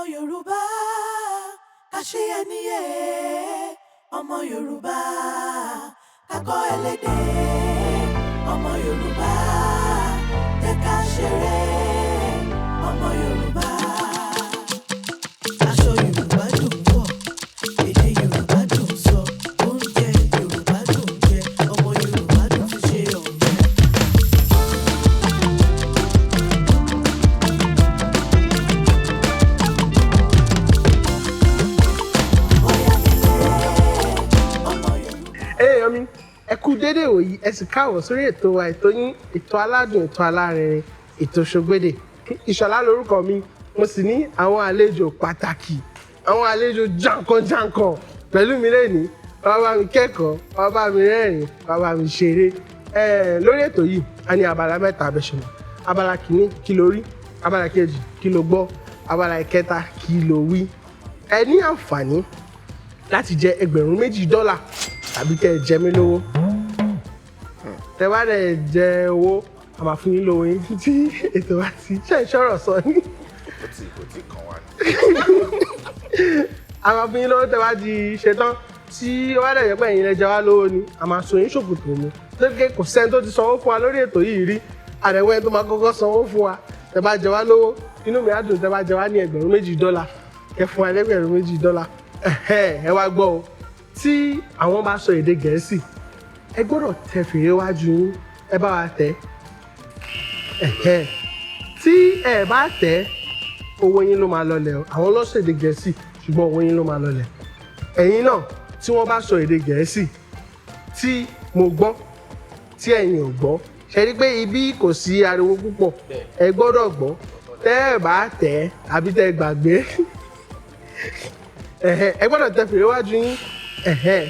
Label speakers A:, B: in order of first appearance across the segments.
A: Yorùbá, ká ṣe ẹni yé. Ọmọ Yorùbá, ká kọ́ ẹlẹ́dẹ̀. Ọmọ Yorùbá, jẹ́ ká ṣeré. Ọmọ Yorùbá. Aṣọ Yorùbá dùn wọ̀, èdè Yorùbá dùn sọ, oúnjẹ Yorùbá dùn jẹ, ọmọ Yorùbá dùn fi ṣe ọ̀rẹ́. Bóyá nílé ọmọ Yorùbá.
B: Èèyàn mi, ẹ kú déédéé òyì, ẹ sì káàbọ̀ sórí ètò wa, ètò yín, ètò aládùn, ètò alárinrin, ètò Ṣògbédè. Ìṣọ̀lá lórúkọ mi. Mo sì ní àwọn àlejò pàtàkì, àwọn àlejò jàǹkànjàǹkàn pẹ̀lú mi lẹ́nìí. Wọ́n bá mi kẹ́kọ̀ọ́, wọ́n bá mi rẹ́rìn, wọ́n bá mi ṣeré. Lórí ètò yìí, a ní abala mẹ́ta abẹ́ṣẹ̀mọ̀. Abala kìíní, kí ló rí? Abala kejì, kí ló gbọ́? Abala ìkẹta, kí ló wí? Ẹ ní àǹfààní láti jẹ $2,000 tàbí kẹ́ ẹ jẹ mí lówó. Tẹ bá dẹ̀ jẹ owó, a máa fún yín lówó yín tí ètò wa ti ṣe ìṣọ̀rọ̀ sọ ní.
C: Ó ti kò tí kàn wá ní.
B: A máa fún yín lówó tẹ bá ti ṣetán. Tí ó bá dẹ̀ jẹ́ pé ẹ̀yin lẹ jẹ wá lówó ni, a máa so yín ṣòkòtò mu lókè. Kò sẹ́ni tó ti sanwó fún wa lórí ètò yìí rí, àdẹ̀wọ́ ẹni tó máa kọ́kọ́ sanwó fún wa. Tẹ bá jẹ wá lówó, inú mi á dùn. Tẹ bá jẹ wá ní $2,000, kẹ fún wa lẹ́gbẹ̀rún $2. Ẹ wá gbọ́ o, tí àwọn bá sọ èdè Gẹ̀ẹ́sì, ẹ gbọ́dọ̀ tẹ fèrè wájú yín. Ẹ bá wa tẹ̀. Tí ẹ bá tẹ̀, owó yín ló máa lọlẹ̀ o. Àwọn ló sọ èdè Gẹ̀ẹ́sì, ṣùgbọ́n owó yín ló máa lọlẹ̀. Ẹ̀yin náà, tí wọ́n bá sọ èdè Gẹ̀ẹ́sì tí mo gbọ́, tí ẹ̀yin ò gbọ́, ṣe rí pé ibi kò sí ariwo púpọ̀, ẹ gbọ́dọ̀ gbọ́. Tẹ́ ẹ bá tẹ̀ àbí tẹ́ ẹ gbàgbé, ẹ gbọ́dọ̀ tẹ fèrè wájú yín.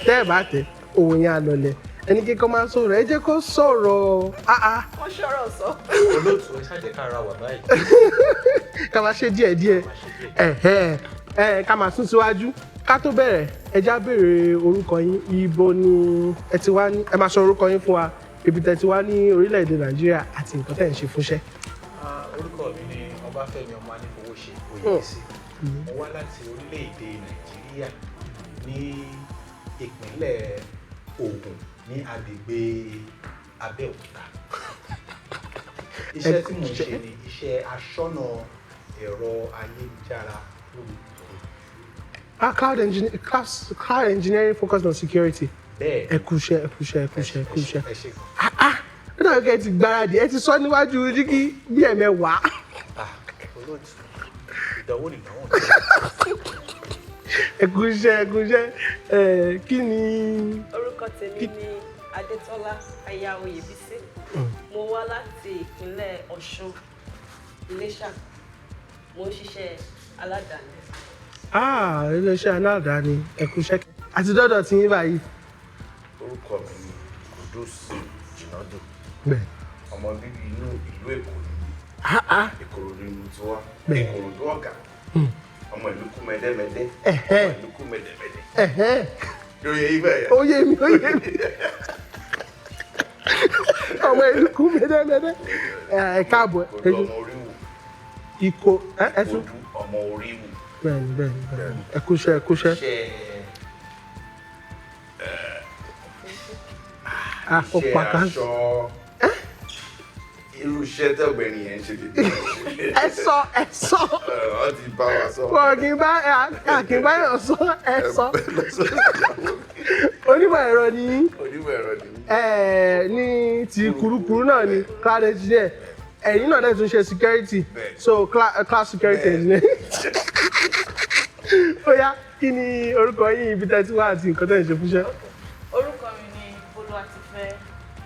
B: Tẹ́ ẹ bá tẹ̀, owó yín á lọlẹ̀. Ẹni kíkọ́ máa ń sọ̀rọ̀, ẹ jẹ́ kó sọ̀rọ̀ áá.
D: Wọ́n ṣọ̀rọ̀ sọ.
E: Olóòtú, ẹ ṣáà jẹ́ ká ra wà báyìí.
B: Ká máa ṣe díẹ̀ díẹ̀. Ẹ ká máa sún síwájú. Ká tó bẹ̀rẹ̀, ẹ já béèrè orúkọ yín. Ibo ni ẹ ti wá ní? Ẹ máa sọ orúkọ yín fún wa, ibi tẹ́ ti wá ní orílẹ̀-èdè Nàìjíríà àti nǹkan tẹ́ ń ṣe fúnṣẹ́.
E: Ah, orúkọ mi ni Ọbáfẹ́mi ọmọ Anífowóṣe Oyèbísí. Mo wá láti orílẹ̀-èdè Nàìjíríà ní ìpínlẹ̀ Ògùn ní agbègbè Abẹ́òkúta. Iṣẹ́ tí mò ń ṣe ni iṣẹ́ aṣọ́nà ẹ̀rọ ayélujára lórí.
B: Ah, cloud engineer, cloud engineering focused on security.
E: Bẹ́ẹ̀.
B: Ẹ kúṣẹ́, ẹ kúṣẹ́, ẹ kúṣẹ́, ẹ kúṣẹ́.
E: Ẹ ṣe gan.
B: Ah ah, ó dàbí kẹ́ ẹ ti gbáradì, ẹ ti sọ níwájú jígí bí ẹ̀mẹ́wàá.
E: Ah, olóòtú, ìdánwò nìdánwò.
B: Ẹ kúṣẹ́, ẹ kúṣẹ́. Ẹ kí ni?
D: Orúkọ tèmi ni Adétọ́lá aya Oyèbísí. Mo wá láti ìpínlẹ̀ Ọ̀ṣun, Iléṣà. Mo ń ṣiṣẹ́ aládàáni.
B: Ah, iléeṣẹ́ aládàáni. Ẹ kúṣẹ́. Àti dọ́dọ̀ tí yín báyìí.
C: Orúkọ mi ni Kudus Jinadu. Ọmọ bíbí inú ìlú Èkó ni.
B: Ah ah.
C: Ìkòròdú ni mo ti wá. Ìkòròdú ọ̀gá, ọmọ ìlú kú mẹdẹmẹdẹ, ọmọ ìlú kú mẹdẹmẹdẹ. Yóò yẹ ibẹ̀ yẹn.
B: Ó yé mi, ó yé mi. Ọmọ ìlú kú mẹ́dẹ́mẹ́dẹ́. Ẹ káàbọ̀.
C: Ìkòròdú ọmọ oríwù.
B: Ìkó ẹ tún.
C: Ìkòròdú ọmọ oríwù.
B: Bẹ́ẹ̀ni. Ẹ kúṣẹ́, ẹ kúṣẹ́.
C: Iṣẹ́
B: Ah, ó
C: iṣẹ́
B: pa ká.
C: Aṣọ, irú iṣẹ́ tọ́gbẹ́ni yẹn ń ṣe lè
B: Ẹ sọ, ẹ sọ.
C: Ọ ti bá wa sọ.
B: Wọn kì í bá kì í bá yàn sọ, ẹ sọ. Onímọ̀ ẹ̀rọ ni yín.
C: Onímọ̀ ẹ̀rọ ni mí.
B: Ẹ ní ti kurukuru náà ni cloud engineer. Ẹ̀yin náà dẹ̀ tún ṣe security.
C: Bẹ́ẹ̀.
B: So cloud security engineer. Ó yá, kí ni orúkọ yín, ibi tẹ́ ti wá àti nǹkan tẹ́ ń ṣe fúnṣẹ́?
F: Orúkọ mi ni Bolúwatifẹ́,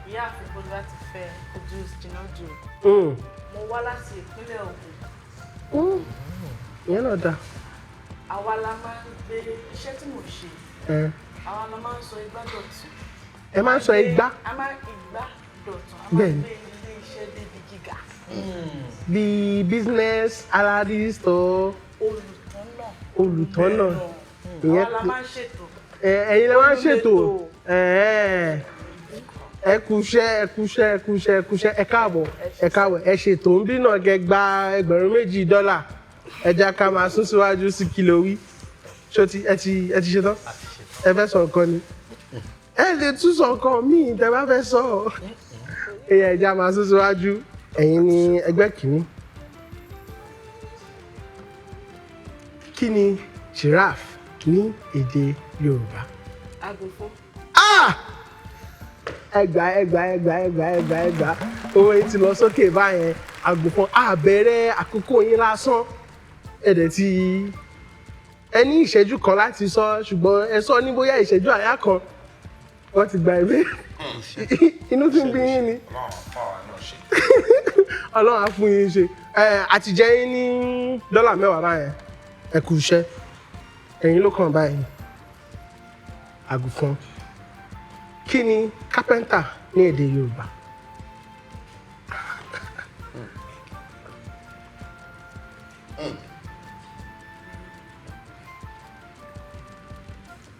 F: Ìyáàfin Bolúwatifẹ́ Kudus Jinadu. Mo wá láti ìpínlẹ̀ Ògùn.
B: Ìyẹn náà dáa.
F: Àwa la máa ń gbé iṣẹ́ tí mò ń ṣe. Àwa la máa ń sọ igbá dọ̀tun.
B: Ẹ máa ń sọ igbá?
F: A máa ń igbá dọ̀tun. A máa ń gbé ilé iṣẹ́ débi gíga.
B: Bíi business analyst or
F: Olùtọ́nà.
B: Olùtọ́nà. Ìyẹn
F: Àwa la máa ń ṣètò.
B: Ẹ̀yin lè máa ń ṣètò.
F: Olùlétò.
B: Ẹ kúṣẹ́, ẹ kúṣẹ́, ẹ kúṣẹ́, ẹ kúṣẹ́. Ẹ káàbọ̀, ẹ káàbọ̀. Ẹ ṣètò ń bí náà, kẹ́ gba $2,000. Ẹ jẹ́ ká máa sún síwájú sí kí ló wí. Ṣó ti ẹ ti ẹ ti ṣe tán?
E: A ti ṣe tán.
B: Ẹ fẹ́ sọ nǹkan ni? Ẹ lè tún sọ nǹkan míì tẹ bá fẹ́ sọ. Ẹ jẹ́ á máa sún síwájú. Ẹ̀yin ni ẹgbẹ́ kìíní. Kí ni giraffe ní èdè Yorùbá?
D: Àgùnfọ́n.
B: Ah! Ẹgbà, ẹgbà, ẹgbà, ẹgbà, ẹgbà, ẹgbà. Owó yín ti lọ sókè báyẹn. Àgùnfọ́n. Àbẹ̀rẹ̀ àkókò yín lásán. Ẹ̀dẹ̀ tí ẹ ní ìṣẹ́jú kan láti sọ, ṣùgbọ́n ẹ sọ ní bóyá ìṣẹ́jú àyá kan. Wọ́n ti gba ìwé. Inú tí ń bí yín ni.
C: Ọlọ́run fáwa náà ṣe.
B: Ọlọ́run á fún yín ṣe. Ẹ àtijẹ́ yín ní $10 báyẹn. Ẹ kú iṣẹ́. Ẹ̀yin ló kàn báyìí. Àgùnfọ́n. Kí ni kápẹ́ńtà ní èdè Yorùbá?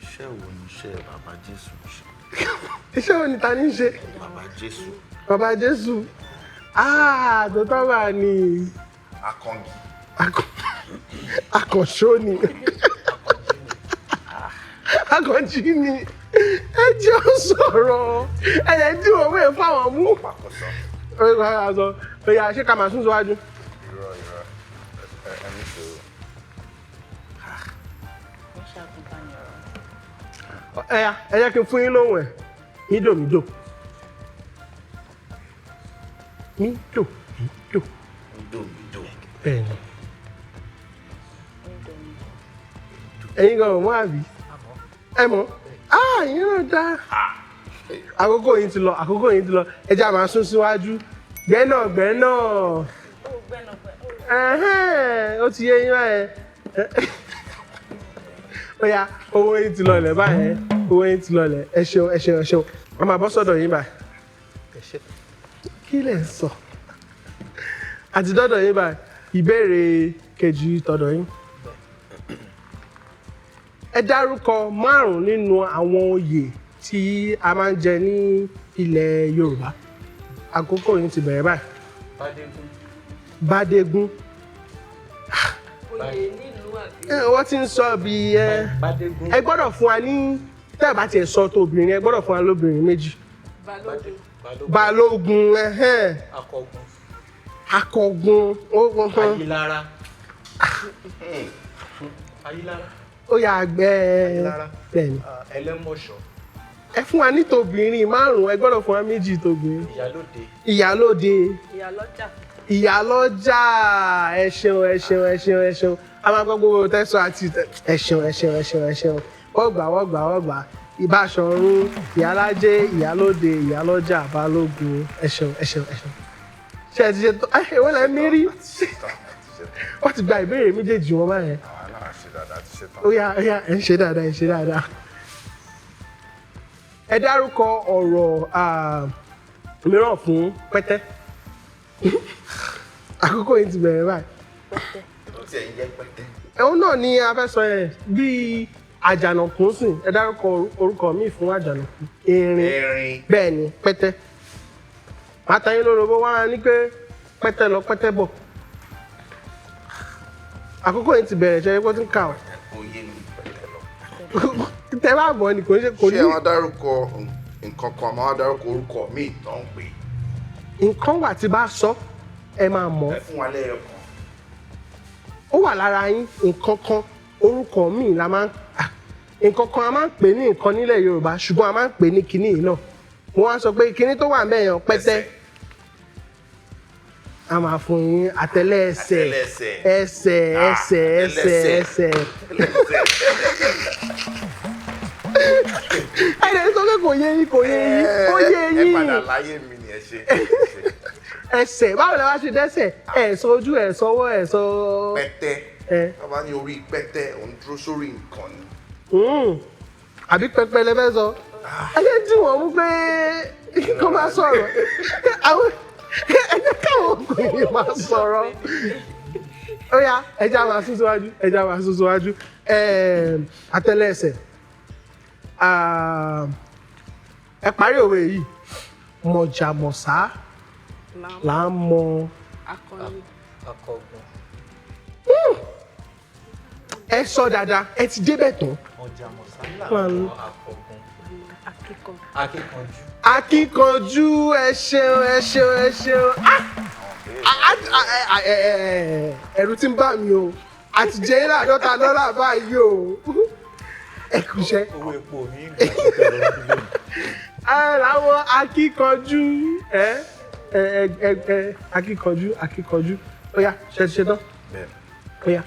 C: Iṣẹ́ wo ni iṣẹ́ bàbá Jésù ń ṣe?
B: Iṣẹ́ wo ni ta ní í ṣe?
C: Bàbá Jésù.
B: Bàbá Jésù. Ah, tó tọ́ bá ní.
C: Akàngi.
B: Akànṣó ni. Akànjí ni. Ẹ jẹ́ ó sọ̀rọ̀. Ẹ lè dín owó ẹ̀ fáwọn mú.
C: Pàkóso.
B: Ó yá, ṣé ká máa sún síwájú?
C: Irọ́, irọ́. Ẹ ní sùúrù.
F: Wọ́n ṣàgùnbánirọ̀.
B: Ẹ yá, ẹ jẹ́ kí n fún yín lóhùn ẹ̀. Mídò mídò. Mídò mídò.
C: Mídò mídò.
B: Bẹ́ẹ̀ ni. Ẹ̀yin gan ò mọ̀ àbí? Ẹ mọ̀? Ah, ìyẹn náà dáa. Àkókò yín ti lọ, àkókò yín ti lọ. Ẹ jẹ́ á máa sún síwájú. Gbẹ́nà gbẹ́nà.
D: Ó gbẹ́nàgbẹ́.
B: Ẹ̀hẹ́n, ó ti yé yín báyẹn. Ó yá, owó yín ti lọlẹ̀ báyẹn. Owó yín ti lọlẹ̀. Ẹ ṣeun, ẹ ṣeun, ẹ ṣeun. A máa bọ́ sọ́dọ̀ yín báyìí.
E: Ẹ ṣe.
B: Kí lẹ̀ ń sọ? Àti dọ́dọ̀ yín báyìí. Ìbéèrè kejì tọ̀dọ̀ yín. Ẹ dárúkọ márùn-ún nínú àwọn oyè tí a máa ń jẹ ní ilẹ̀ Yorùbá. Àkókò yín ti bẹ̀rẹ̀ báyìí.
E: Bádégún.
B: Bádégún.
D: Oyè nílùú àbí?
B: Wọ́n ti ń sọ bí ẹ.
E: Bádégún.
B: Ẹ gbọ́dọ̀ fún wa ní, tẹ́ ẹ bá tiẹ̀ sọ tó obìnrin, ẹ gbọ́dọ̀ fún wa lóbìnrin méjì.
D: Balógun.
E: Balógun.
B: Balógun, ẹhẹ́n.
E: Akọgun.
B: Akọgun.
E: Ayílára. Ayílára.
B: Ó yá, àgbẹ̀.
E: Ayílára.
B: Bẹ́ẹ̀ni.
E: Ẹlẹ́mọ̀ṣọ́.
B: Ẹ fún wa ní tobìnrin márùn-ún, ẹ gbọ́dọ̀ fún wa méjì tobìnrin.
E: Ìyálóde.
B: Ìyálóde.
D: Ìyálọ́jà.
B: Ìyálọ́jà. Ẹ ṣeun, ẹ ṣeun, ẹ ṣeun, ẹ ṣeun. A máa gbọ́ gbogbo tẹ́sán àti ẹ ṣeun, ẹ ṣeun, ẹ ṣeun, ẹ ṣeun. Wọ́n gbà, wọ́n gbà, wọ́n gbà. Ìbáṣọ̀run, Ìyálájé, Ìyálóde, Ìyálọ́jà, Balógun. Ẹ ṣeun, ẹ ṣeun, ẹ ṣeun. Ṣé ẹ ti ṣe tán? Ẹ wọ́n lẹ mí rí.
C: Àti ṣe tán, àti ṣe tán.
B: Wọ́n ti gba ìbéèrè méjèèjì wọn báyẹn.
C: Àwa náà ṣe dáadáa, àti ṣe tán.
B: Ó yá, ó yá, ẹ ń ṣe dáadáa, ẹ ń ṣe dáadáa. Ẹ dárúkọ ọ̀rọ̀ mìíràn fún pẹ́tẹ́. Àkókò yìí ti bẹ̀rẹ̀ báyìí.
C: Ó tiẹ̀ ń jẹ́ pẹ́tẹ́.
B: Ẹ̀hún náà ni a fẹ́ sọ yẹn bíi àjànàkú sìn. Ẹ dárúkọ orúkọ míì fún àjànàkú. Erin.
C: Erin.
B: Bẹ́ẹ̀ ni, pẹ́tẹ́. Màtá yín lórobó wá ní pé pẹ́tẹ́ lọ pẹ́tẹ́ bọ̀. Àkókò yìí ti bẹ̀rẹ̀, ṣe é pé ó ti ń kà ọ́.
C: Kò yé mi pẹ́tẹ́ lọ.
B: Tẹ bá bọ̀ ni kò ń ṣe kò
C: Ṣé
B: ní.
C: àwọn dárúkọ nǹkan kan, àwọn dárúkọ orúkọ míì tó ń pè?
B: Nǹkan wà tí bá sọ, ẹ máa mọ̀.
C: Ẹ fún wa lẹ́yọ kan.
B: Ó wà lára yín, nǹkan kan, orúkọ míì la máa ń, nǹkan kan a máa ń pè ní nǹkan nílẹ̀ Yorùbá, ṣùgbọ́n a máa ń pè ní kinní yìí náà. Mo wá sọ pé kinní tó wà ń bẹ̀ yẹn pẹ́tẹ́. A máa fún yín àtẹ́lẹ̀ ẹsẹ̀.
C: Àtẹ́lẹsẹ̀.
B: Ẹsẹ̀, ẹsẹ̀, ẹsẹ̀,
C: Àtẹ́lẹsẹ̀.
B: ẹsẹ̀. Ẹ lè sọ pé kò yé yín, kò yé yín, ó yé
C: Ẹ
B: yín.
C: padà láyé mi ni ẹ ṣe.
B: Ẹsẹ̀, báwo lẹ wá ṣe dẹ́sẹ̀? Ẹ sọ ojú, ẹ sọ ọwọ́, ẹ sọ.
C: Pẹ́tẹ́.
B: Ẹ.
C: Wọ́n bá ní orí pẹ́tẹ́, òun dúró sórí nǹkan ni.
B: Àbí pẹpẹ lẹ fẹ́ sọ? Ẹ jẹ́ tí wọ́n mú pé kó máa sọ̀rọ̀. Àwọn ẹ jẹ́ káwọn ọkùnrin máa sọ̀rọ̀. Ó yá, ẹ jẹ́ á máa sún síwájú, ẹ jẹ́ á máa sún síwájú. Àtẹ́lẹsẹ̀. Ẹ parí òwe yìí. Mọ̀jàmọ̀sá là ń mọ
D: Akọni.
E: Akọgun.
B: Ẹ sọ dáadáa, ẹ ti débẹ̀ tán.
E: Ọjà mọ̀sálà
B: Plan.
E: akọgun
D: Akíkanjú.
E: akíkanjú.
B: Akíkanjú, ẹ ṣeun, ẹ ṣeun, ẹ ṣeun. Ah! Ah, ah, ah, eh, eh, ẹ̀rù ti ń bà mí o, àti jẹ́ yín $50 báyìí o. Ẹ kú iṣẹ́.
E: Owó epo mi ń gbà tó tẹ̀lé ọdún lónìí.
B: Ẹ láwọn akíkanjú, ẹ ẹ ẹ ẹ akíkanjú, akíkanjú. Ó yá, ṣe ti ṣe tán?
C: Bẹ́ẹ̀.
B: Ó yá,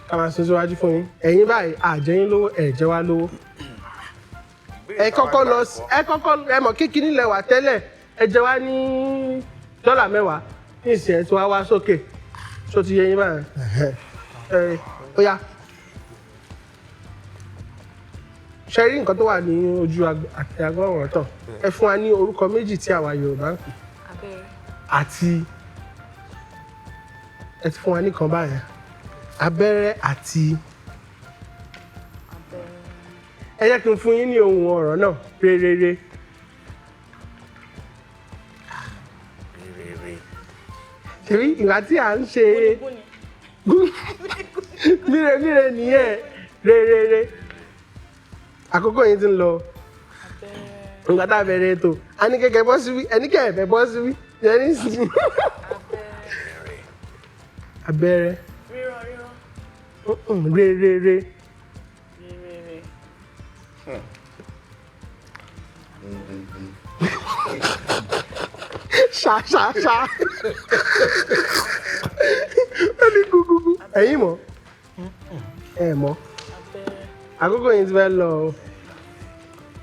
B: ká máa sún síwájú fún yín. Ẹ̀yin báyìí, àjẹyín lówó, ẹ̀ jẹ́ wá lówó. Ẹ kọ́kọ́ lọ, ẹ kọ́kọ́ ẹ mọ̀ kékeré lẹ wà tẹ́lẹ̀, ẹ jẹ wá ní $10 ní ìsìn, ẹ tí wàá wá sókè. Ṣó ti yé yín báyìí? Ẹ ó yá, ṣe rí nǹkan tó wà ní ojú àti agbọ̀nràn tán? Ẹ fún wa ní orúkọ méjì tí àwa Yorùbá ń pè.
D: Abẹ́rẹ́.
B: Àti ẹ ti fún wa ní kan báyẹn, abẹ́rẹ́ àti
D: Abẹ́rẹ́.
B: Ẹ jẹ́ kí n fún yín ní ohun ọ̀rọ̀ náà, réréré.
C: Rere.
B: Ṣèbí ìgbà tí à ń ṣe
D: Gúnigúni.
B: míremíre nìyẹn, réréré. Àkókò yìí ti ń lọ.
D: Abẹ́rẹ́.
B: Nǹkan tá a bẹ̀rẹ̀ ètò, a ní kẹ̀kẹ́ bọ́ síbí, ẹni kẹ̀ fẹ́ bọ́ síbí, ẹni sì.
D: Abẹ́rẹ́.
B: Abẹ́rẹ́.
F: Rírán rírán.
B: Réréré.
F: Rírere.
B: Ṣá ṣá ṣá, ó ní gúgúgú. Ẹ̀yin mọ̀, ẹ mọ̀.
F: Abẹ́rẹ́.
B: Àkókò yìí ti fẹ́ lọ o.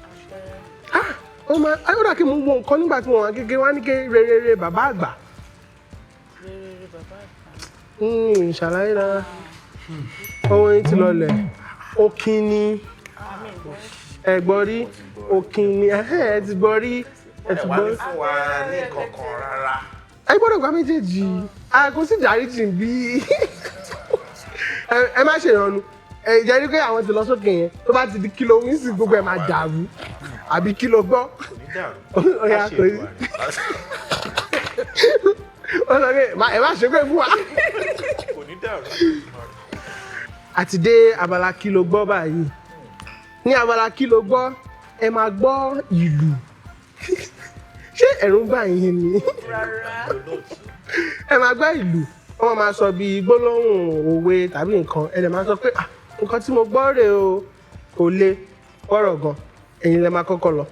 F: Abẹ́rẹ́.
B: Ah, ó máa ó dà kí mo wo nǹkan nígbà tí mo wà kékeré, wá ní ké réréré bàbá àgbà.
F: Rírere bàbá àgbà.
B: Ṣàlàyé dára. Ohun yìí ti lọlẹ̀. Òkìní.
F: Àmì ìgbọ́.
B: Ẹ gbọ́ rí òkìní? Ẹ ti gbọ́ rí? Ẹ ti
C: Ẹ wá
B: gbọ́.
C: ní fún wa ní kankan rárá.
B: Ẹ gbọ́dọ̀ gba méjèèjì. A kò sí dáríjì bí. Ẹ má ṣe ìrànú. Ẹ jẹ́ rí pé àwọn ti lọ sókè yẹn, tó bá ti di kìlọ̀ wíńsì, gbogbo ẹ̀ máa dàrú. Àbí kìlọ̀ gbọ́?
E: Kò ní dàrú.
B: Ó yá,
E: Á ṣe
B: kò ní-
E: ètò ààrẹ.
B: Ó sọ pé ẹ má ṣe pé fún wa.
E: Kò ní dàrú.
B: Àti dé abala kí ló gbọ́ báyìí. Ní abala kí ló gbọ́, ẹ máa gbọ́ ìlù. Ṣé ẹ̀rù ń bà yín ni?
F: Rárá.
E: Olóòtú.
B: Ẹ máa gbọ́ ìlù, wọ́n máa sọ bíi gbólóhùn, òwe tàbí nǹkan. Ẹ lè máa sọ pé, "Ah, nǹkan tí mo gbọ́ rèé o." Kò le wọ́rọ̀ gan. Ẹ̀yin lẹ máa kọ́kọ́ lọ.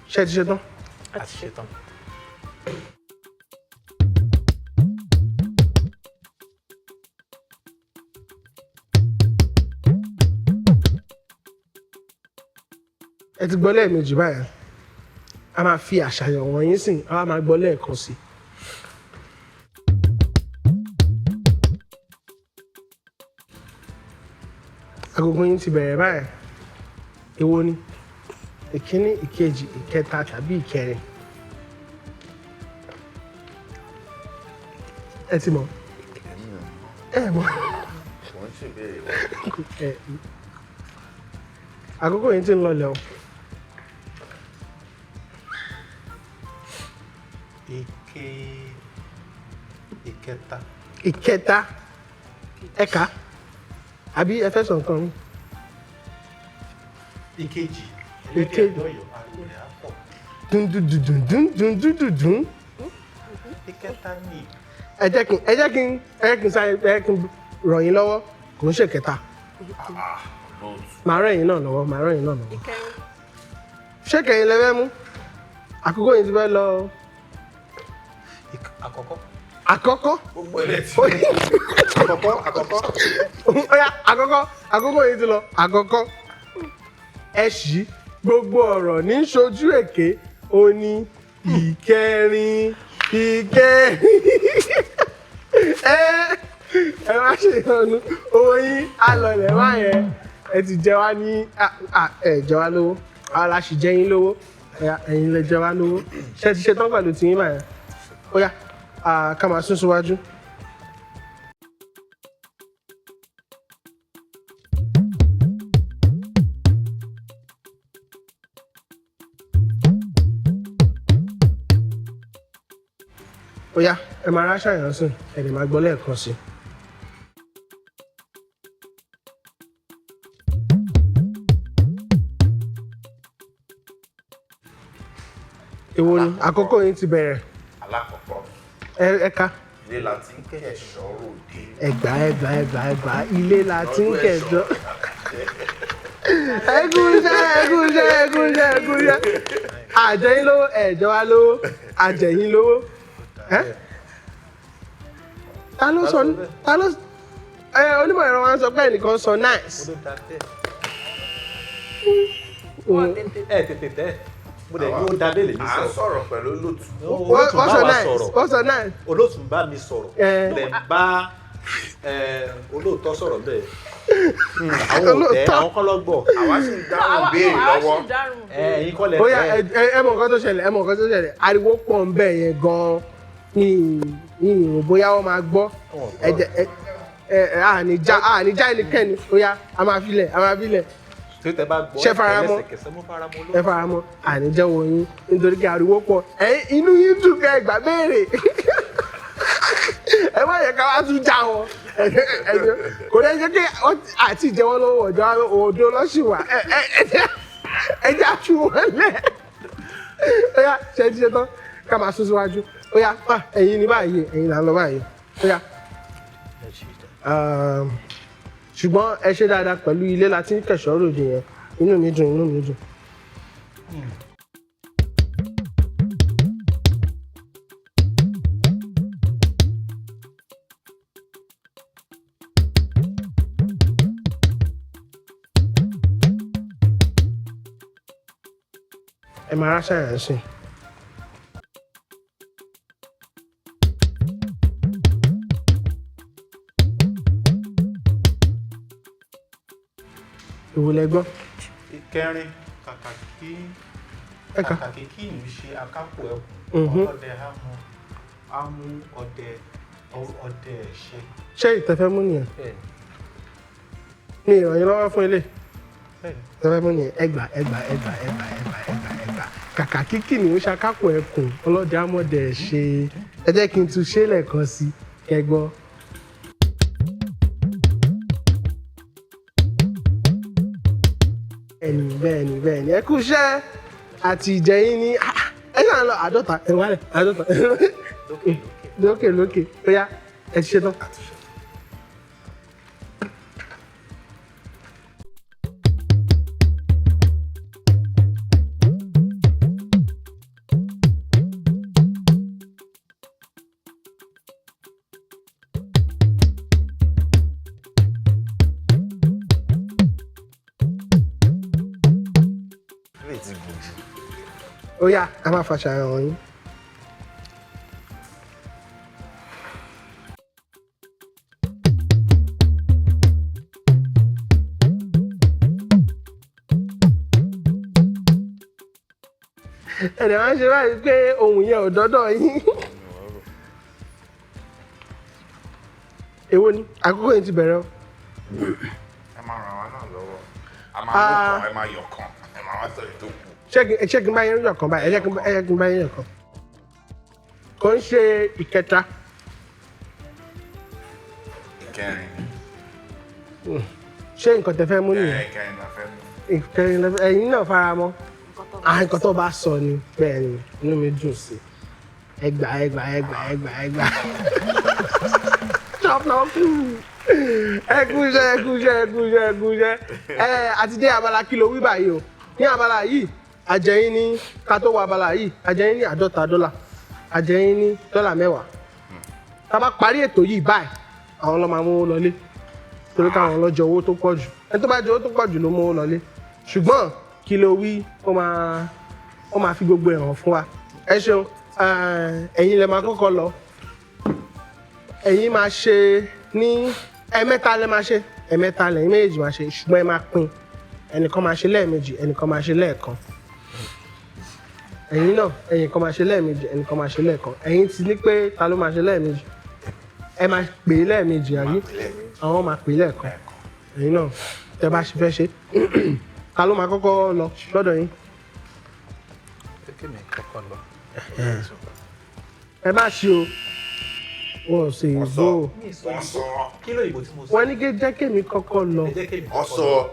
B: Ṣé ẹ ti ṣe tán?
E: A ti ṣetán.
B: Ẹ ti gbọ́ lẹ́ẹ̀mejì báyìí. A máa fi àṣàyàn wọ̀nyí sìn, a wá máa gbọ́ lẹ́ẹ̀kan sí i. Agogo yín ti bẹ̀rẹ̀ báyìí. Èwo ni ìkíní, ìkejì, ìkẹta tàbí ìkẹrin? Ẹ ti mọ̀? Ẹ mọ̀?
C: Kò ń ṣèbéèrè wa.
B: Ẹ àkókò yín ti ń lọlẹ̀ o.
E: Ìkẹta.
B: Ìkẹta. Ẹ̀ka àbí ẹ fẹ́ sọ nǹkan mi?
E: Ìkejì.
B: Ìkejì.
E: Ẹlẹ́dẹ̀ lọ́yọ̀ọ́ ariwo rẹ̀ á pọ̀.
B: Dundundundundundundundun.
E: Ìkẹta ni.
B: Ẹ jẹ́ kí n sáré, ẹ jẹ́ kí n ràn yín lọ́wọ́. Kò ń ṣe kẹta. Màá ràn yín náà lọ́wọ́, màá ràn yín náà lọ́wọ́.
D: Ìkẹrin.
B: Ṣé kẹyìn lẹ fẹ́ mú? Àkókò yìí ti fẹ́ lọ o.
E: Àkọ́kọ́.
B: Àkọ́kọ́.
C: Gbogbo ẹ̀ lẹ́tí.
E: Àkọ́kọ́ àkọ́kọ́.
B: Ó yá, àkọ́kọ́. Àkókò yìí ti lọ. Àkọ́kọ́. Ẹ ṣí gbogbo ọ̀rọ̀ ní ṣojú èké. Ó ní ìkẹrin, ìkẹrin. Ẹ má ṣe ìyọnu, owó yín á lọlẹ̀ báyẹn. Ẹ ti jẹ wá ní, ẹ jẹ wá lówó, àwa la sì jẹ yín lówó. Ẹ̀yin lẹ jẹ wá lówó. Ṣé ẹ ti ṣe tán pẹ̀lú tiyín báyẹn? Ó yá, ká máa sún síwájú. Ó yá, ẹ máa ráṣà yàn sùn, ẹ lè máa gbọ́ lẹ́ẹ̀kan sí i. Àkókò yín ti bẹ̀rẹ̀.
C: Alákọ̀ọ́kọ́.
B: Ẹ ká.
C: Ilé la ti ń kẹ̀ṣọ́ ròde.
B: Ẹgbà ẹgbà ẹgbà ẹgbà, ilé la ti ń kẹ̀ṣọ́. Ẹgúnṣẹ́ ẹgúnṣẹ́ ẹgúnṣẹ́ ẹgúnṣẹ́. Àjẹyìn lówó, ẹ̀jọ̀ wa lówó, àjẹyìn lówó. Ta ló sọ, ta ló onímọ̀ ẹ̀rọ wa ń sọ pé ẹnìkan sọ nice.
E: Ẹ tètè tẹ, mo dẹ̀ ní ó da bẹ́ẹ̀ lèmi
C: À ń
E: sọ̀rọ̀.
C: sọ̀rọ̀ pẹ̀lú olóòtú.
E: Olóòtú bá wa sọ̀rọ̀.
B: Wọ́n sọ nice.
E: Olóòtú bá mi sọ̀rọ̀. Mo dẹ̀ ń bá olóòótọ́ sọ̀rọ̀ bẹ́ẹ̀. Àwọn ò tẹ, àwọn kọ́ lọ gbọ́.
C: Àwa sì ń dáhùn béèrè lọ́wọ́.
E: Ẹ̀yin kọ́ lẹ
B: Bóyá
E: tẹ.
B: ẹ mọ nǹkan tó ṣẹlẹ̀, ẹ mọ nǹkan tó ṣẹlẹ̀. Ariwo pọ̀ ń bẹ̀ yẹn gan-an. Ní ìrò bóyá wọ́n máa gbọ́. Ẹ jẹ́ àníjà àníjà ẹnikẹ́ni. Bóyá a máa filẹ̀, a máa filẹ̀.
E: Tí tẹ bá gbọ́
B: Ṣé faramọ́?
E: lẹ́sẹ̀kẹsẹ̀, mo faramọ́ olóòtú.
B: Ẹ faramọ́, àníjẹ́ wo yín nítorí kí ariwo pọ̀. Ẹ inú yín dùn kẹ́ ẹ gbà béèrè. Ẹ má yẹ ká wá tún já wọn. Kò dẹ́ ṣe kí àti ìjẹ wọn lọ́wọ́ ọ̀dọ́ òdo lọ́sìn wà. Ẹ jẹ́ àtú wọn lẹ̀. Ó yá, ṣe ti ṣe tán ká máa sún síwájú. Ó yá, ẹ̀yin ní báyìí, ẹ̀yin là ń lọ báyìí. Ó yá. Ṣùgbọ́n ẹ ṣe dáadáa pẹ̀lú ilé la ti ń kẹ̀ṣọ́ ròde yẹn. Inú mi dùn, inú mi dùn. Ẹ máa ráṣà yẹn sìn. Ìwò lẹ gbọ́.
E: Ìkẹrin, kàkà kí ìlú ṣe akápò ẹkùn, ọlọ́dẹ á mú ọdẹ ẹ̀ ṣe.
B: Ṣé ìtẹ̀fẹ́ mú nìyẹn? Mi ìrànyìn lọ́wọ́ fún ilé. Ìtẹ̀fẹ́ mú nìyẹn. Ẹgbà ẹgbà ẹgbà ẹgbà ẹgbà ẹgbà ẹgbà. Kàkà kí kìnìún ṣakápò ẹkùn, ọlọ́dẹ á mọ̀dẹ ẹ̀ ṣe. Ẹ jẹ́ kí n tún ṣe lẹ́ẹ̀kan sí kẹ́ gbọ́. Bẹ́ẹ̀ni bẹ́ẹ̀ni bẹ́ẹ̀ni, ẹ kú iṣẹ́ àti ìjẹyìn ní ẹ ṣàn lọ 50, ẹ wálẹ̀ 50 lókè lókè. Ó yá, ẹ ti ṣe tán. Ó yá, a máa fàṣà hàn yín. Ẹ̀dẹ̀ máa ń ṣe báyìí pé ohun yẹn ò dọ́dọ̀ yín. Èwo ni àkókò yẹn ti bẹ̀rẹ̀ o.
C: Ẹ máa ràn wá náà lọ́wọ́. A máa mú kan, ẹ máa yọ̀ kan, ẹ máa wá sọ̀rọ̀ tó kù.
B: Ṣé kí n bá yín yọ̀ kan báyìí? Ẹ jẹ́ kí n bá yín yọ̀ kan. Kò ń ṣe ìkẹta.
C: Ìkẹrin.
B: Ṣé nǹkan tẹ fẹ́ mú nìyẹn?
C: Ìkẹrin la fẹ́ mú.
B: Ìkẹrin la fẹ́, ẹ̀yin náà fara mọ́. Nǹkan tó bá sọ ni bẹ́ẹ̀ ni, inú mi dùn sí. Ẹgbà ẹgbà ẹgbà ẹgbà ẹgbà. Ṣọ́pọ̀ kú. Ẹ kú iṣẹ́, ẹ kú iṣẹ́, ẹ kú iṣẹ́, ẹ kú iṣẹ́. Ẹ àti dé abala kí ló wí báyìí o. Ní abala yìí, àjẹyìn ní ká tó wọ abala yìí, àjẹyìn ní $50, àjẹyìn ní $10. Tá a bá parí ètò yìí báyìí, àwọn ló máa mú owó lọlé. Torí káwọn lọ jẹ owó tó pọ̀ jù. Ẹni tó bá jẹ owó tó pọ̀ jù ló mú owó lọlé. Ṣùgbọ́n kí ló wí, ó máa fi gbogbo ẹ̀hàn fún wa. Ẹ ṣeun, ẹ̀yin lẹ máa kọ́kọ́ lọ. Ẹ̀yin máa ṣe ní ẹ̀mẹ́ta lẹ máa ṣe, ẹ̀mẹ́ta lẹ̀yin méjèèjì máa ṣe, ṣùgbọ́n ẹ máa pín. Ẹnìkan máa ṣe lẹ́ẹ̀mejì, ẹnìkan máa ṣe lẹ́ẹ̀kan. Ẹ̀yin náà, ẹ̀yin kan máa ṣe lẹ́ẹ̀mejì, ẹnìkan máa ṣe lẹ́ẹ̀kan. Ẹ̀yin ti ní pé ta ló máa ṣe lẹ́ẹ̀mejì? Ẹ máa pè é lẹ́ẹ̀mejì àbí? Àwọn máa pè é lẹ́ẹ̀kan. Ẹ̀yin náà, tẹ bá ṣe fẹ́ ṣe. Ta ló máa kọ́kọ́ lọ lọ́dọ̀ yín?
E: Kémi kọ́kọ́ lọ.
B: Ẹ má ṣe o. Wọ́n ò ṣe ìbò.
C: Wọ́n sọ.
E: Kí ló ìbò tí mo sọ?
B: Wọ́n ní kí jẹ́ kémi kọ́kọ́ lọ.
E: Ẹ jẹ́ kémi
C: Wọ́n
E: kọ́kọ́
C: sọ.
E: lọ.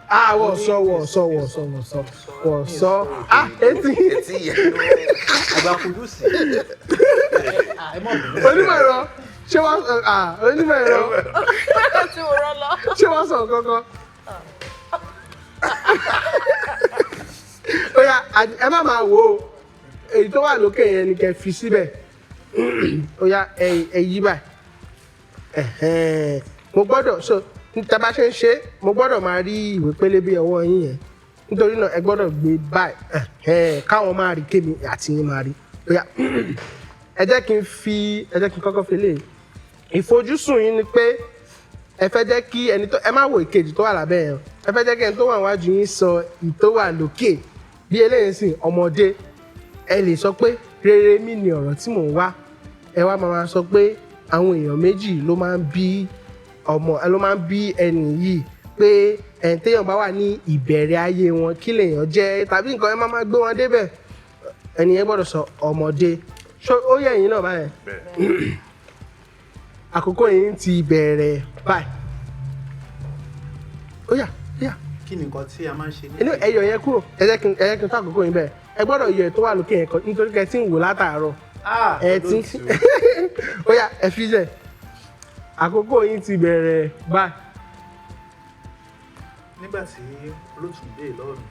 B: Ah, wọ́n sọ, wọ́n sọ, wọ́n sọ, wọ́n sọ, wọ́n sọ. Ah, etí.
C: Etí yẹn ló.
E: Àgbà Kùdùsì. Ẹ mọ̀ bínú.
B: Onímọ̀ ẹ̀rọ, ṣé wọ́n, ah, onímọ̀ ẹ̀rọ,
F: Tí mo rán lọ.
B: ṣé wọ́n sọ kankan? Ó yá, ẹ má máa wò ó. Èyí tó wà lókè yẹn ni kẹ́ fi síbẹ̀. Ó yá, ẹ yí báyìí. Ẹ̀hẹ́n. Mo gbọ́dọ̀, so tẹ́ bá ṣe ń ṣe, mo gbọ́dọ̀ máa rí ìwé pélébé ọwọ́ yín yẹn. Nítorí náà ẹ gbọ́dọ̀ gbé báyìí. Ẹ̀hẹ́n. Káwọn máa rí, kémi àti yín máa rí. Ó yá, ẹ jẹ́ kí n fi, ẹ jẹ́ kí n kọ́kọ́ fi léyìí. Ìfojúsùn yín ni pé ẹ fẹ́ jẹ́ kí ẹni tó, ẹ má wo ìkejì tó wà lábẹ́ yẹn, ẹ fẹ́ jẹ́ kí ẹni tó wà níwájú yín sọ ìtó wà lókè. Bí eléyìí sìn, ọmọdé, ẹ lè sọ pé rere mi ni ọ̀rọ̀ tí mò ń wá. Ẹ wá máa sọ pé àwọn èèyàn méjì ló máa ń bí ọmọ, ló máa ń bí ẹni yìí, pé ẹni téèyàn bá wà ní ìbẹ̀rẹ̀ ayé wọn kí lèèyàn jẹ́ tàbí nǹkan, ẹ má máa gbé wọn débẹ̀. Ẹni yẹn gbọ́dọ̀ sọ ọmọdé. Ṣó ó yẹ ẹ̀yin náà báyẹn? Àkókò yìí ti bẹ̀rẹ̀ báyìí. Ó yá, ó yá.
E: Kí ni nǹkan tí a máa ń ṣe ní
B: Inú ẹyọ yẹn kúrò. Ẹ jẹ́ kí n, ẹ jẹ́ kí n tó àkókò yìí bẹ̀rẹ̀. Ẹ gbọ́dọ̀ yọ ẹ̀ tó wà lókè yẹn kan nítorí kẹ́ ẹ ti ń wò látàárọ̀.
E: Ah,
B: Ẹ ti ń, ó yá, ẹ fi jẹ. Àkókò yìí ti bẹ̀rẹ̀ báyìí.
E: Nígbà tí olóòtú ń béèrè lọ́wọ́ mi,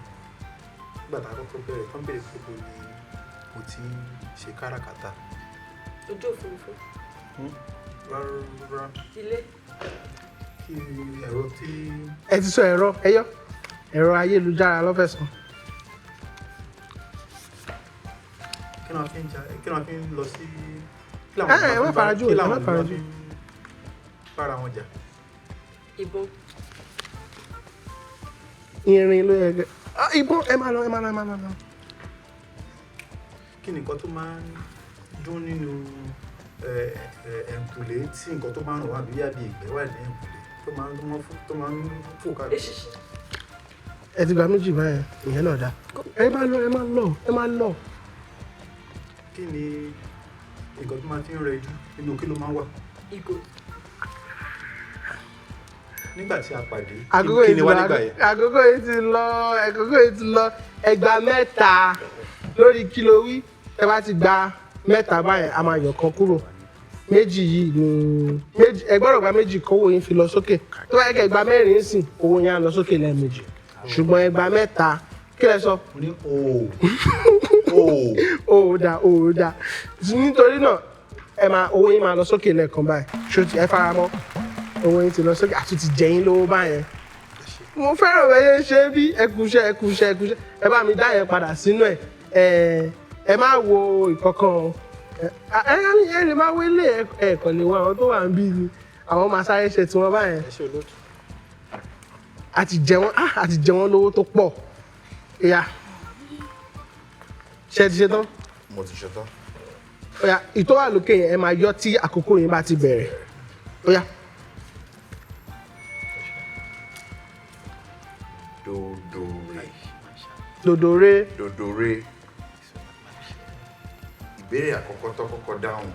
E: nígbà tá a kọ́kọ́ bẹ̀rẹ̀, tó ń béèrè pé bo ni mo ti ń ṣe káràkátà.
D: Ojú òfurufú.
E: Rárá.
D: Ilé.
E: Kí ni ẹ̀rọ tí.
B: Ẹ ti sọ ẹ̀rọ, ẹyọ. Ẹ̀rọ ayélujára lọ́fẹ̀sán.
E: Kí ni wọ́n fi ń ja, kí ni wọ́n fi ń lọ sí. Kí
B: Ẹ, ẹ má farajú,
E: kí
B: ẹ má
E: làwọn
B: farajú.
E: fi ń bára wọn jà?
D: Ìbọn.
B: Irin ló yẹ kẹ. Ah, ìbọn, ẹ máa lọ, ẹ máa lọ, ẹ máa lọ.
E: Kí ni nǹkan tó máa ń dún nínú ẹ̀ǹkùlé tí nǹkan tó máa ń rùn wá bí yá bí ìgbẹ́ wà ní ẹ̀ǹkùlé tó máa ń tó máa ń fò káàkiri?
D: Eṣinṣin.
B: Ẹ ti gba méjì báyẹn, ìyẹn náà dá. Ẹ máa lọ, ẹ máa lọ, ẹ máa lọ.
E: Kí ni nǹkan tó máa fi ń rẹjú nínú kí ló máa ń wà?
D: Ìgò.
E: Nígbà tí a pàdé,
B: Àkókò
E: kí
B: yìí
E: ni
B: ti
E: wá
B: lọ,
E: nígbà yẹn?
B: àkókò yìí ti lọ, àkókò yìí ti lọ. Ẹgbàá mẹ́ta lórí kí ló wí. Ẹ bá ti gba mẹ́ta báyẹn, a máa yọ̀ kan kúrò. Méjì yìí ni méjì, ẹ gbọ́dọ̀ gba méjì kówó yín fi lọ sókè. Tó bá yẹ kẹ́ gba mẹ́rin sìn, owó yín á lọ sókè lẹ́ẹ̀mejì. Ṣùgbọ́n ẹ gba mẹ́ta, kí lẹ sọ?
E: Mo ní ooo. Ooo.
B: Ó dà, ó dà. Nítorí náà, ẹ máa, owó yín máa lọ sókè lẹ́ẹ̀kan báyìí. Ṣó ti ẹ fara mọ́? Owó yín ti lọ sókè, àtúntì ti jẹ yín lówó báyẹn. Mo fẹ́ràn bẹ́ẹ̀ ṣe é bí. Ẹ kú iṣẹ́, ẹ kú iṣẹ́, ẹ kú iṣẹ́. Ẹ bá mi dá yẹn padà sínú ẹ̀. Ẹ ẹ má wo ìkọ̀kan o. Ẹ ẹ ẹ lè má wélé, ẹ kàn lè wo àwọn tó wà ń bí ni. Àwọn máa sáré ṣe tiwọn báyẹn.
E: Ẹ ṣe olóòtú.
B: A ti jẹ wọ́n, ah, a ti jẹ wọ́n lówó tó pọ̀. Ìyá, ṣe ti ṣe tán?
C: Mo ti ṣe tán.
B: Ó yá, ìtọ́ wà lókè yẹn, ẹ máa yọ tí àkókò yẹn bá ti bẹ̀rẹ̀. Ó yá.
C: Dòdòrè.
B: Dòdòrè.
C: Dòdòrè. Ìbéèrè àkọ́kọ́ tó kọ́kọ́ dáhùn.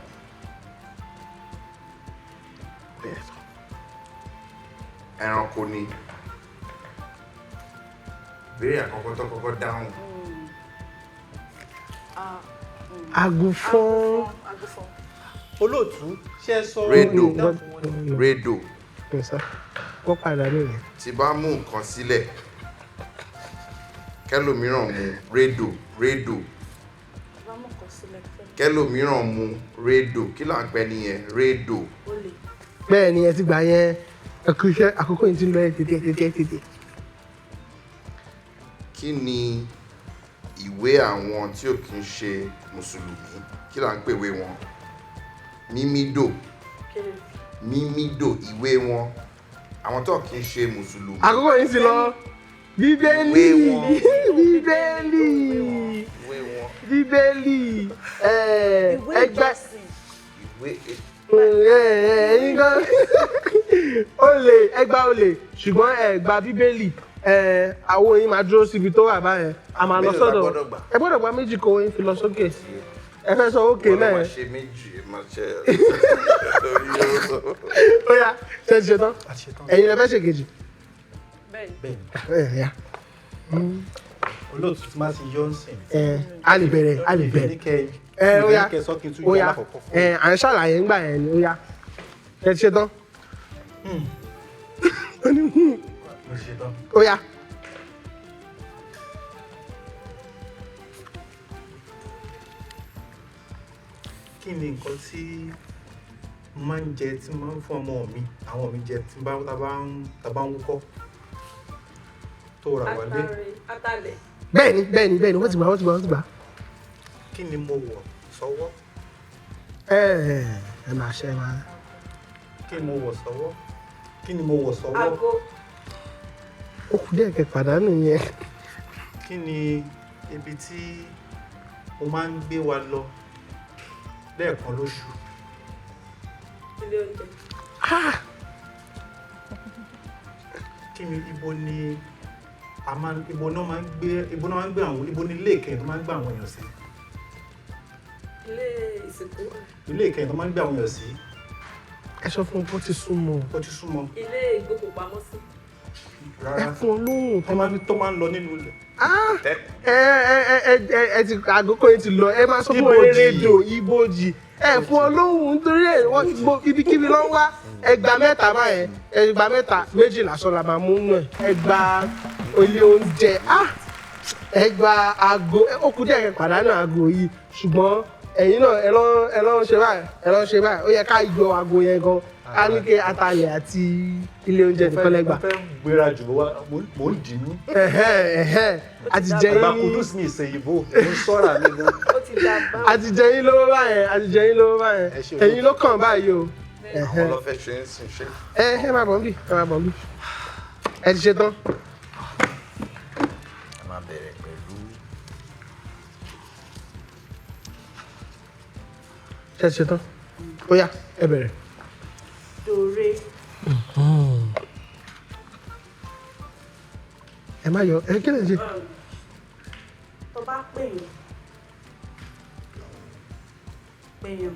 C: Ẹranko ni. Ìbéèrè àkọ́kọ́ tó kọ́kọ́ dáhùn.
B: Àgùnfọ́n.
F: Àgùnfọ́n.
E: Olóòtú, ṣé ẹ sọ
C: Rédò.
E: ìdáhùn fún wọn ni?
C: Rédò.
B: Wọ́n padà nìyẹn.
C: Tí bá mú nǹkan sílẹ̀, kẹ́lòmíràn mú rédò, rédò.
F: Bá mú nǹkan sílẹ̀ fẹ́.
C: Kẹ́lòmíràn mú rédò. Kí là ń pẹ́ nìyẹn? Rédò.
F: Olè.
B: Bẹ́ẹ̀ ni, ẹ ti gbà yẹn. Ẹ kú iṣẹ́, àkókò yìí ti ń lọ, ẹ tètè, tètè, tètè.
C: Kí ni ìwé àwọn tí ò kí ń ṣe Mùsùlùmí? Kí là ń pè ìwé wọn? Mímídò.
F: Kéré.
C: Mímídò, ìwé wọn. Àwọn tó kì í ṣe Mùsùlùmí.
B: Àkókò yìí ti lọ. Bíbélì.
C: Ìwé wọn.
B: Bíbélì.
C: Ìwé wọn.
B: Bíbélì.
F: Ìwé
B: Ẹgbẹ́
F: ìjọsìn.
C: Ìwé
B: ẹ̀yin gan. Olè, ẹgbà olè, ṣùgbọ́n ẹ gba Bíbélì. Àwọn yín máa dúró síbi tó wà báyẹn. A máa lọ
C: Mélòó la
B: sọ́dọ̀.
C: gbọ́dọ̀ gbà?
B: Ẹ gbọ́dọ̀ gba méjì kó yín fi lọ sókè. Ẹ fẹ́ sọ ókè
C: Wọ́n ló máa
B: mẹ́rin.
C: ṣe méjì, máa ṣe.
B: Ó yá, ṣe ti ṣe tán?
E: A ti ṣe tán.
B: Ẹ̀yin lẹ fẹ́ ṣe kejì.
D: Bẹ́ẹ̀ni.
E: Bẹ́ẹ̀ni.
B: Ẹ ya.
E: Olóòtú tí máa ti yọ ń sìn.
B: Ẹ a lè bẹ̀rẹ̀, a lè bẹ̀rẹ̀. Ẹ ó yá,
E: Kẹ sọ kí n tún
B: ó
E: yọ
B: yá.
E: alákọ̀ọ́kọ́.
B: Ẹ à ń ṣàlàyé ńgbà yẹn ni ó yá. Ẹ ti ṣe tán. Ó ní, "Hmm."
E: Mo ti ṣe tán.
B: Ó yá.
E: Kí ni nǹkan tí mo máa ń jẹ tí mo máa ń fún ọmọ mi, àwọn mi jẹ tí bá tá bá ń wúkọ́ tó rà wálé?
D: Atare, atalẹ̀.
B: Bẹ́ẹ̀ni, bẹ́ẹ̀ni, bẹ́ẹ̀ni, wọ́n ti gbà, wọ́n ti gbà, wọ́n ti gbà.
E: Kí ni mo wọ̀ sọ́wọ́?
B: Ẹ ẹ máa ṣe ẹ máa.
E: Kí ni mo wọ̀ sọ́wọ́? Kí ni mo wọ̀ sọ́wọ́?
D: Ago.
B: Ó kù díẹ̀ kẹ́ pàdánù yẹn.
E: Kí ni ibi tí mo máa ń gbé wa lọ lẹ́ẹ̀kan lóṣù?
D: Ilé oúnjẹ.
E: Kí ni ibo ni a máa ibo náà máa ń gbé, ibo náà máa ń gbé àwọn, ibo ni ilé ìkẹyìn tó máa ń gbé àwọn èèyàn sí?
D: Ilé ìsìnkú.
E: Ilé ìkẹyìn tó máa ń gbé àwọn èèyàn sí.
B: Ẹ sọ fún un bó ti súnmọ́.
E: Ó ti súnmọ́.
D: Ilé ìgbókùpamọ́sí.
E: Rárá.
B: Ẹ fún un lóhùn.
E: Tó máa ń lọ nínú ilẹ̀.
B: Ẹ ẹ ẹ ẹ ẹ ti àgókò yìí ti lọ. Ẹ máa sọ fún eré rédíò ibojì. Ẹ fún ọ lóhùn nítorí ẹ wọ́n ibikíbi ló ń wá. Ẹgbàá mẹ́ta báyẹn. Ẹgbàá mẹ́ta, méjì lásán la máa mú nù ẹ̀. Ẹgbàá ilé oúnjẹ. Ẹgbàá aago. Ó kù díẹ̀ kẹ́ pàdánù aago yìí. Ṣùgbọ́n ẹ̀yin náà ẹ lọ́ ń ṣe báyìí. Ẹ lọ́ ń ṣe báyìí. Ó yẹ ká yọ aago yẹn gan. Ká ní kí atalẹ̀ àti ilé oúnjẹ nìkan lẹ́gbàá.
E: Mo fẹ́ gbéra jù wá, mò ń dì mú.
B: Àti jẹ
E: Àgbà
B: yín.
E: Kudus mi ìṣèyìnbó, mo ń sọ́ra mi gan.
D: Ó ti dá bá.
B: Àti jẹ yín lówó báyẹn, àti jẹ yín lówó báyẹn. Ẹ̀yin ló kàn báyìí o.
C: Àwọn ló fẹ́ ṣe ń sìn ṣe.
B: Ẹ máa bọ̀ ń bì, ẹ máa bọ̀ ń bì. Ẹ ti ṣe tán.
C: A máa bẹ̀rẹ̀ pẹ̀lú.
B: Ṣé ti ṣe tán? Ó yá, ẹ bẹ̀rẹ̀.
F: Dòre.
B: Ẹ má yọ, ẹ kí lè ṣe?
F: Tó bá pèèyàn. Pèèyàn.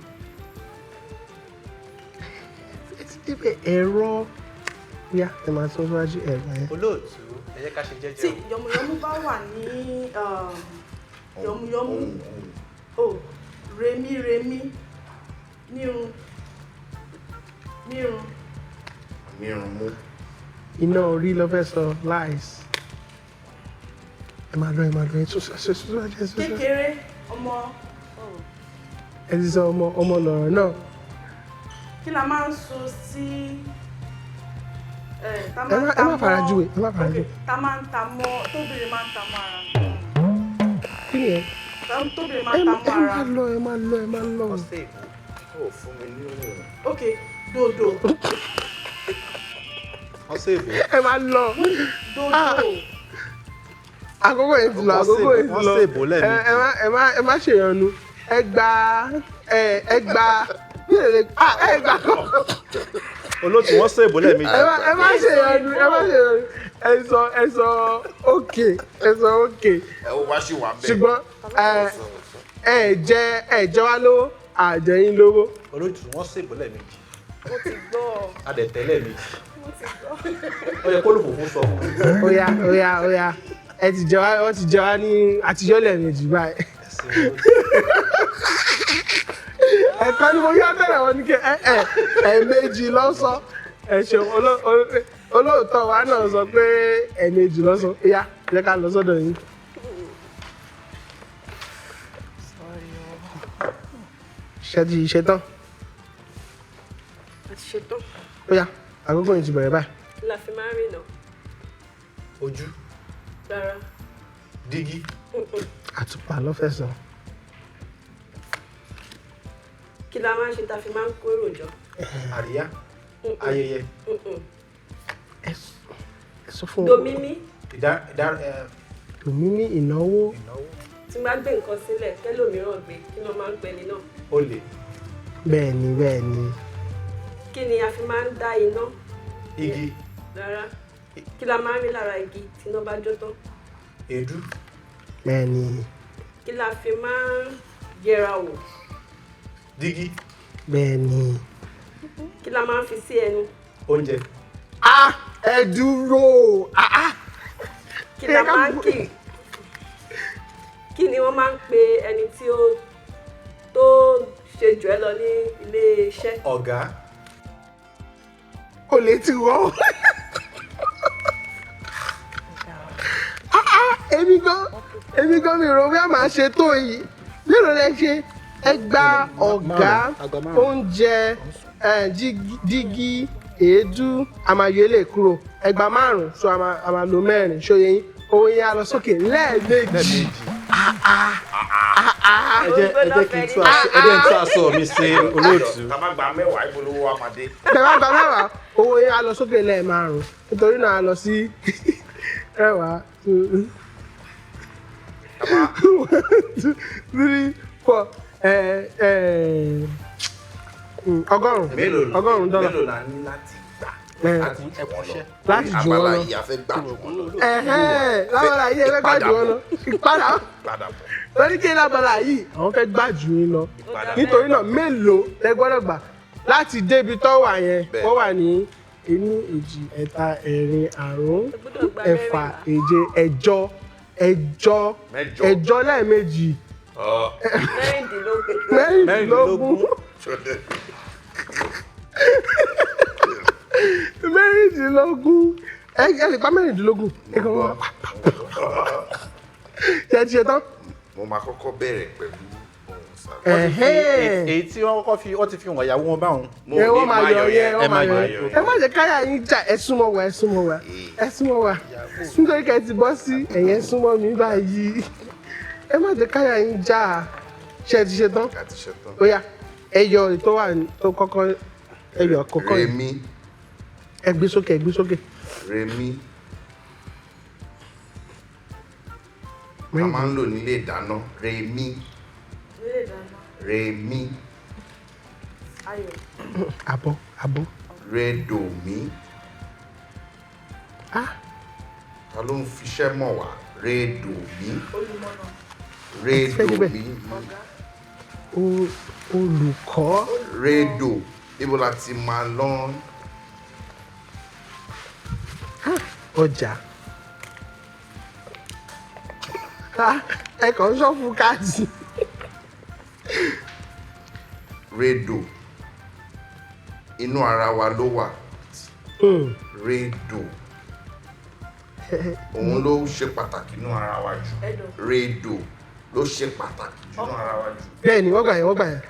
B: Ẹ ti débẹ̀ ẹ̀rọ. Ó yá, ẹ máa sọ síwájú ẹ̀rọ yẹn.
E: Olóòtú, ẹ jẹ́ ká ṣe jẹ́jẹ́
F: Tí yọmúyọmú bá wà ní yọmúyọmú. O remi remi nírun nírun.
C: Nírun mú.
B: Iná orí ló fẹ́ sọ lies. Ẹ máa lọ, ẹ máa lọ, ẹ tún sọ síwájú, ẹ tún sọ.
F: Kékeré ọmọ.
B: Ẹ ti sọ ọmọ, ọmọ lọ̀rọ̀ náà.
F: Kí la máa ń so sí?
B: Ẹ má farajúwe, ẹ má farajúwe.
F: Ta máa ń ta mọ́, tóbìnrin máa ń ta mọ́ ara.
B: Kí ni ẹ?
F: Tóbìnrin máa ń ta mọ́ ara.
B: Ẹ má lọ, ẹ má lọ, ẹ má lọ.
C: Ọ̀sẹ̀ ìbò tó fún mi ní òun.
F: Ok, dòdò.
E: Ọ̀sẹ̀ ìbò.
B: Ẹ má lọ.
F: Dòdò.
B: Àkókò yìí ti lọ, àkókò yìí ti lọ.
E: Ọ̀sẹ̀ ìbò lẹ́ẹ̀mejì.
B: Ẹ má ṣèyànnu. Ẹ gba ẹ gba ẹ gba kọ́.
E: Olóòtú, wọ́n ṣe ìbò lẹ́ẹ̀mejì.
B: Ẹ má ṣèyànnu, ẹ má ṣèyànnu. Ẹ sọ òkè, ẹ sọ òkè.
C: Ẹ ó wá sí wa bẹ́ẹ̀.
B: Ṣùgbọ́n ẹ jẹ wá lówó, àjẹ yín lówó.
E: Olóòtú, wọ́n ṣe ìbò lẹ́ẹ̀mejì.
D: Mo ti gbọ́.
E: A dẹ̀ tẹ́ lẹ́ẹ̀mejì.
D: Mo ti gbọ́.
E: Ó yẹ kó lòfòfó sọ fún mi.
B: Ó yá, ó yá, ó yá. Ẹ ti jẹ wá, wọ́n ti jẹ wá ní àtijọ́ lẹ́ẹ̀mejì báyìí. Ẹ̀ka ni mo yá tẹ̀lé wọn ní kí ẹ ẹ̀ẹ̀mejì lọ́sọ̀. Ẹ ṣeun, olóòótọ́ wa náà sọ pé ẹ̀ẹ̀mejì lọ́sọ̀. Ó yá, jẹ́ ká lọ sọ́dọ̀ yín. Ṣé ti ṣe tán?
D: A ti ṣe tán.
B: Ó yá, àkókò yìí ti bẹ̀rẹ̀ báyìí.
D: Kí la fi máa ń rìnà?
E: Ojú.
D: Rárá.
E: Dígí.
B: Àtùpà ló fẹ́ sọ.
D: Kí la máa ń ṣe ta fi máa ń kó èrò jọ?
E: Àríyá. Ayẹyẹ.
B: Ẹ sọ fún
D: Domimi.
B: Domimi ìnáwó.
D: Tí n bá gbé nǹkan sílẹ̀, kẹ́lòmíràn gbé, kí ló máa ń pẹ́ni náà?
E: Olè.
B: Bẹ́ẹ̀ni, bẹ́ẹ̀ni.
D: Kí ni a fi máa ń dá iná?
E: Igi.
D: Rárá. Kí la máa ń rí lára igi tí iná bá jó tán?
E: Èédú.
B: Bẹ́ẹ̀ni.
D: Kí la fi máa ń yẹra wò?
E: Dígí.
B: Bẹ́ẹ̀ni.
D: Kí la máa ń fi sí ẹnu?
E: Oúnjẹ.
B: Ẹ Ẹ dúró. Ah, ah.
D: Kí la máa ń kì? Kí ni wọ́n máa ń pe ẹni tí ó tó ṣe jù ẹ́ lọ ní ilé iṣẹ́?
E: Ọ̀gá.
B: Kò lè ti wọ́. Ah, ah, èmi gan mi rò bí a máa ṣe tó yìí. Mélòó lẹ ṣe? Ẹ gba ọ̀gá, oúnjẹ, dígí, èédú, a máa yọ eléyìí kúrò. Ẹ gba 5, so a máa lo 4, ṣóye yín. Owó yín á lọ sókè lẹ́ẹ̀mejì.
E: Ẹ jẹ́ kí n tún aṣọ mi ṣe, olóòtú.
C: Tá a bá gba 10, ibo lówó wa máa dé?
B: Tẹ́ bá gba 10, owó yín á lọ sókè lẹ́ẹ̀márùn-ún. Nítorí náà a lọ sí 10, 2, 1, 2, 3, 4, $100. $100.
C: Mélòó la ní láti gbà láti jù wọ́n lọ?
B: Láti jù wọ́n lọ.
C: Abala yìí a fẹ́ gbà jù wọ́n lọ.
B: Lábala yìí ẹ fẹ́ gbà jù wọ́n lọ. Ìpadà. Lórí kí lábala yìí àwọn fẹ́ gbà jù yín lọ. Nítorí náà mélòó lẹ gbọ́dọ̀ gbà láti débi tó wà yẹn? Wọ́n wà ní 1, 2, 3, 4, 5, 6, 7, 8, 8 lẹ́ẹ̀mejì. 16. 16. Ẹ lè pa 16. Ẹ kàn wọ́n. Ṣé ẹ ti ṣe tán?
C: Mo máa kọ́kọ́ bẹ̀rẹ̀ pẹ̀lú ohun sáré.
E: Èyí tí wọ́n kọ́kọ́ fi wọ́n ti fi wọ̀n ìyàwó wọn báwọn.
B: Ẹ wọ́n máa yọ yẹn, wọ́n máa yọ yẹn. Ẹ má jẹ́ káyà yín jà, ẹ súnmọ́ wa, ẹ súnmọ́ wa, ẹ súnmọ́ wa. Nítorí kẹ́ ẹ ti bọ́ sí ẹ̀yẹn súnmọ́ mi báyìí. Ẹ má jẹ́ káyà yín jà. Ṣé ẹ ti ṣe tán?
C: A ti ṣe tán.
B: Ó yá, ẹ yọ èyí tó wà tó kọ́kọ́, ẹ yọ àkọ́kọ́ yìí.
C: Rẹ̀mí.
B: Ẹ gbé sókè, ẹ gbé sókè.
C: Rẹ̀mí. A máa ń lò nílé ìdáná. Rẹ̀mí. Rẹ̀mí.
B: Abọ́, abọ́.
C: Rédòmí. Ta ló ń fiṣẹ́ mọ̀ wá? Rédòmí. Rédòmí.
B: Olùkọ́.
C: Rédò. Ibo la ti máa lọ?
B: Ọjà. Ẹ kàn ń ṣọ́fù káàdì.
C: Rédò. Inú ara wa ló wà. Rédò. Òun ló ṣe pàtàkì inú ara wa jù. Rédò ló ṣe pàtàkì jù inú ara wa jù.
B: Bẹ́ẹ̀ni, wọ́n gbà yẹn, wọ́n gbà yẹn.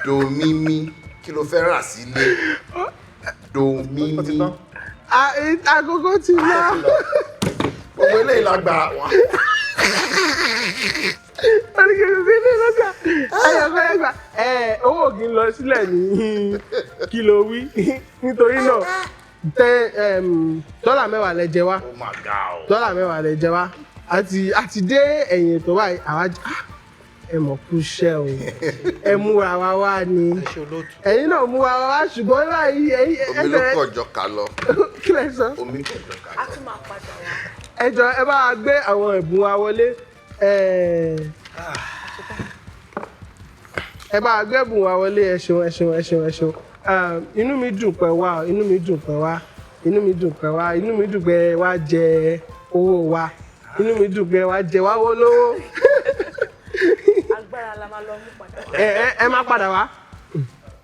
C: Domimi, kí ló fẹ́ rà sílé? Domimi.
B: Agogo ti lọ.
C: Gbogbo eléyìí la gbà wá.
B: Owó kì í lọ sílẹ̀ ní kí ló wí. Nítorí náà $10 lẹ jẹ wá. $10 lẹ jẹ wá. Àti dé ẹ̀yìn ètò báyìí, àwa ẹ mọ̀ kú iṣẹ́ o. Ẹ múra wa wá ni. Ẹ̀yin náà múra wa wá, ṣùgbọ́n báyìí ẹ̀yin
C: Omi ló pọ̀ jọ ká lọ.
B: Kí lẹ sọ?
C: Omi pọ̀ jọ ká lọ.
F: A tún máa padà wá.
B: Ẹ jọ̀ọ́, ẹ bá wa gbé àwọn ẹ̀bùn wa wọlé. Ẹ bá wa gbé ẹ̀bùn wa wọlé. Ẹ ṣeun, ẹ ṣeun, ẹ ṣeun, ẹ ṣeun. Inú mi dùn pé wá, inú mi dùn pé wá, inú mi dùn pé wá, inú mi dùn pé wá jẹ owó wa, inú mi dùn pé wá jẹ wá wó lówó.
F: Agbára la máa lọ mú padà wá.
B: Ẹ má padà wá.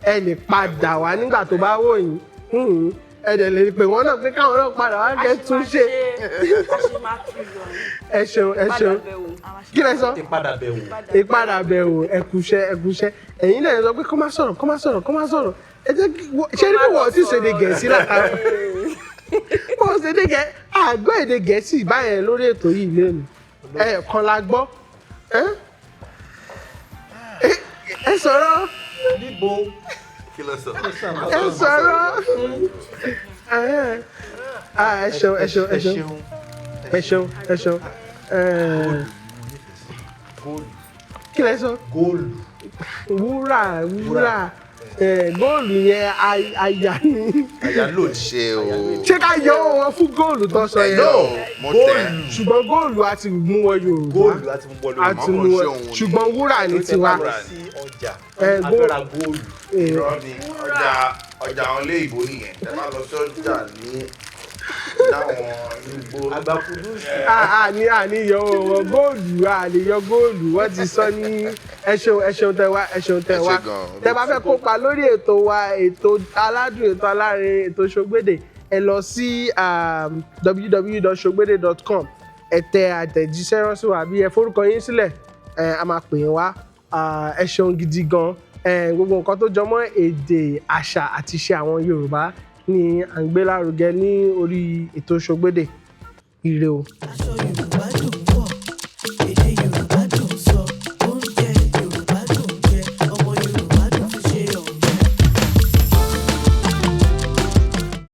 B: Ẹ lè padà wá nígbà tó bá wò yín. Ẹ dẹ̀ lè pè wọ́n náà pé káwọn náà padà wá kẹ́ tún ṣe. Ẹ ṣeun, ẹ ṣeun. Kí lẹ sọ?
E: Ìpadàbẹ̀wò.
B: Ìpadàbẹ̀wò. Ẹ kúṣẹ́, ẹ kúṣẹ́. Ẹ̀yin náà sọ pé kó má sọ̀rọ̀, kó má sọ̀rọ̀, kó má sọ̀rọ̀. Ẹ jẹ́ kí ṣé ní wọ́n ti ṣèdè Gẹ̀ẹ́sì látara. Wọ́n ṣèdè Gẹ̀ẹ́sì, àgbọ̀ èdè Gẹ̀ẹ́sì báyẹn lórí ètò yìí lẹ́nu. Ẹ kan la gbọ́. Ẹ sọ̀rọ̀.
E: Níbo?
C: Kí ló sọ?
B: Ẹ sọ̀rọ̀. Ẹ ṣeun, ẹ ṣeun, ẹ ṣeun. Ẹ ṣeun, ẹ ṣeun. Kí lẹ sọ?
E: Góòlù.
B: Wúrà, wúrà. Góòlù yẹn àyà ni.
C: Àyà ló ṣe o.
B: Ṣé ká yọ wọn fún góòlù tó sọ yẹn?
C: Mo tẹ.
B: Ṣùgbọ́n góòlù a ti mú wọn Yorùbá.
E: Góòlù a ti mú wọn
B: A ti mú wọn. Ṣùgbọ́n wúrà ni tiwa.
E: Tó tẹ bá lọ sí ọjà, abẹ́ra góòlù.
C: Irọ́ ni Ọjà àwọn ilé ìbò nìyẹn. Tẹ bá lọ sí ọjà ní láwọn nígbó.
E: Àgbà Kudus.
B: A ní yọ wọn góòlù, a lè yọ góòlù. Wọ́n ti sọ ní ẹ ṣeun, ẹ ṣeun tẹ wá, ẹ ṣeun tẹ
C: Ẹ ṣé
B: wá.
C: gan-an.
B: Tẹ bá fẹ́ kópa lórí ètò wa, ètò aládùn, ètò alárinrin, ètò Ṣògbédè, ẹ lọ sí www.sogbede.com, ẹ tẹ àtẹ̀jíṣẹ́ ránṣẹ́ wa àbí ẹ forúkọ yín sílẹ̀, ẹ a máa pè yín wá. Ah, ẹ ṣeun gidi gan. Ẹ gbogbo nǹkan tó jọmọ́ èdè, àṣà àti ìṣe àwọn Yorùbá ni à ń gbé lárugẹ ní orí ètò Ṣògbédè. Ire o.
A: Aṣọ Yorùbá.